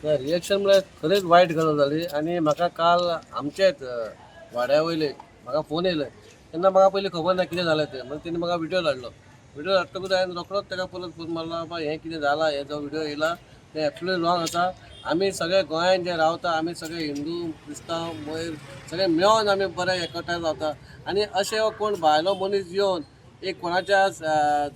ना, रिएक्शन म्हळ्यार खरेंच वायट गजाल जाली. आनी म्हाका काल आमचेच वाड्या वयले म्हाका फोन येयले तेन्ना म्हाका पयलीं खबर ना कितें जालें तें. मागीर तेणी म्हाका विडियो धाडलो. विडियो धाडटकूच हांवें रोखडोच ताका परत फोन मारलो, बाबा, हें कितें जालां, हें जो विडियो येयला तें एक्चुअली रॉंग आसा. आमी सगळे गोंयांत जे रावता, आमी सगळे हिंदू, क्रिस्तांव, मयर सगळे मेळोन आमी बरे एकठांय रावता. आनी अशें कोण भायलो मनीस येवन एक कोणाच्या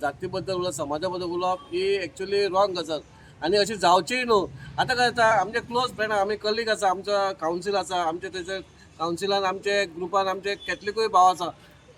जाती बद्दल उलोवप, समाजा बद्दल उलोवप ही एक्चुअली रॉंग गजाल आनी अशी जावचीय न्हू. आतां काय जाता, आमचे क्लोज फ्रेंड, आमी कलीग आसा, आमचो कावन्सील आसा, आमचे थंयसर कावन्सिलान आमचे ग्रुपान आमचे कॅथलिकूय भाव आसा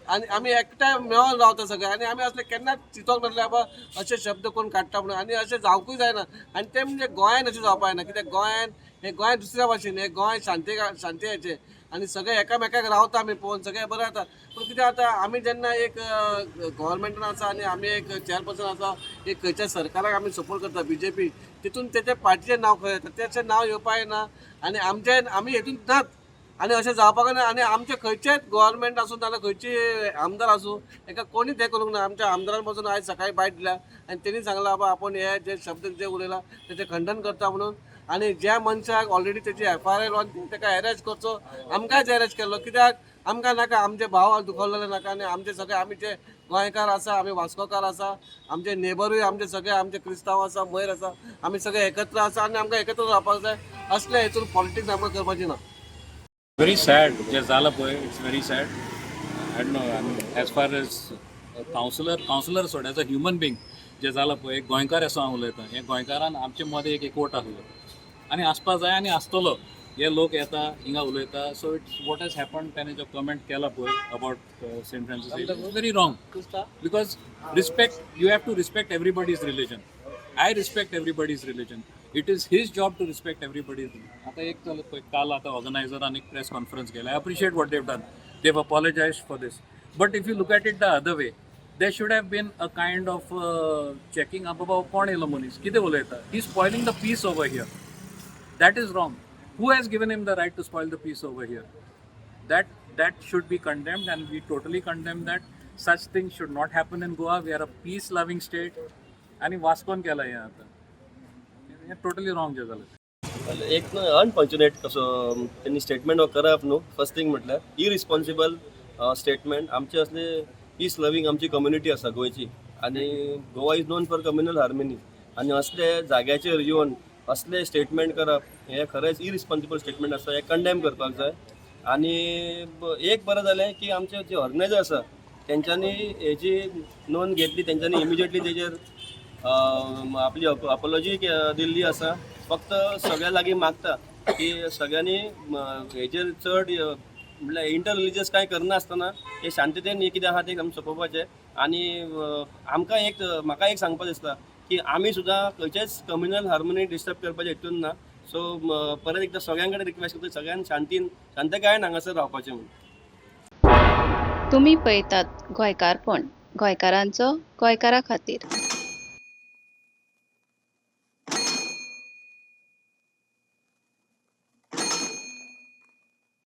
आनी आमी एकठांय मेळोन रावता सगळे. आनी आमी असले केन्नाच चिंतोंक नासले बाबा, अशे शब्द कोण काडटा म्हणून. आनी अशें जावंकूय जायना. आनी तें म्हणजे गोंयान अशें जावपाक जायना, कित्याक गोंयान हें गोंय दुसऱ्या भाशेन, हें गोंय शांती शांतीचें आनी सगळे एकामेकाक रावता आमी पळोवन सगळें बरें जाता. पूण कितें जाता, आमी जेन्ना एक गव्हर्मेंटान आसा आनी आमी एक चेअरपर्सन आसा, एक खंयच्या सरकाराक आमी सपोर्ट करता, बीजेपी, तितून तेच्या पार्टीचें नांव खंय येता, तेचें नांव येवपाक येना. आनी आमचें आमी हेतून नात आनी अशें जावपाक ना. आनी आमचें खंयचेच गव्हर्मेंट आसूं नाजाल्यार खंयची आमदार आसूं, हेका कोणीच हें करूंक ना. आमच्या आमदारान पासून आयज सकाळी बायट दिल्या आनी तेणी सांगलां, बाबा, आपूण हे जे शब्द जे उलयला तेचें खंडन करता म्हणून. आनी ज्या मनशाक ऑलरेडी तेची एफआयआर लॉन्च, ताका अरेस्ट करचो. आमकांच अरेस्ट केल्लो कित्याक? आमकां नाका, आमचे भाव दुखवलेले नाका. आनी आमचे सगळे, आमी जे गोंयकार आसा, आमी वास्कोकार आसा, आमचे नेबरूय आमचे सगळे आमचे क्रिस्तांव आसा, मयर आसा, आमी सगळे एकत्र आसा आनी आमकां एकत्र रावपाक जाय. असले हेतून पॉलिटिक्स आमकां करपाची ना. व्हेरी सॅड जे जालां पळय, it's very sad. I know, I mean, as far as councillor, councillor सोड, एज अ ह्युमन बिंग जे जालां पळय, एक गोंयकार असो हांव उलयतां, हे गोंयकारान आमचे मदें एक एकवट आसलो आनी आसपा जाय आनी आसतलो. हे लोक येता, हिंगा उलयता. So it's what has happen, तेणे जो कमेंट केला पळय about Saint Francis, very wrong, because respect, you have to respect everybody's religion. I respect everybody's religion. It is his job to respect everybody's religion. आता एक जालें पळय, काल आतां ऑर्गनायझरान एक प्रेस कॉन्फरन्स केला. I appreciate what they've done. They've apologized for this, but if you look at it the other way, there should have been a kind of checking up बाबा, कोण येयलो मनीस, कितें उलयता. He spoiling the peace over here. That is wrong. Who has given him the right to spoil the peace over here? That should be condemned, and we totally condemn that. Such things should not happen in Goa. We are a peace loving state. आणि वास्कोन केला हें आतां, हें totally wrong जें जालें. एक न्हू unfortunate कसो तेणी स्टेटमेंट करप न्हू. फर्स्ट थिंग म्हटल्यार इरिस्पॉन्सिबल स्टेटमेंट. आमचे असले पीस लवींग आमची कम्युनिटी आसा गोंयची आनी Goa is known for communal harmony. आनी असले जाग्याचेर येवन असले स्टेटमेंट करप हें खरेंच इरिस्पॉन्सिबल स्टेटमेंट आसा. हें कंडेम करपाक जाय. आनी एक बरें जालें की आमचे जे ऑर्गनायजर आसा, तेंच्यांनी हेजी नोंद घेतली, तेंच्यांनी इमिजिएटली तेजेर आपली अपॉलॉजी दिल्ली आसा. फक्त सगळ्या लागीं मागता की सगळ्यांनी हेजेर चड म्हळ्यार इंटर रिलिजियस कांय करनासतना हे शांततेन हे कितें आहा तें आमी सोंपोवपाचें. आनी आमकां एक, म्हाका एक सांगपाक दिसता की आमी सुद्दां खंयचेच कम्युनल हार्मोनी डिस्टर्ब करपाचे हितून ना. सो परत एकदां सगळ्यां कडेन रिक्वेस्ट करता, सगळ्यान शांतीन, शांतकायेन हांगासर रावपाचें म्हणून. तुमी पळयतात गोंयकारपण, गोंयकारांचो गोंयकारा खातीर.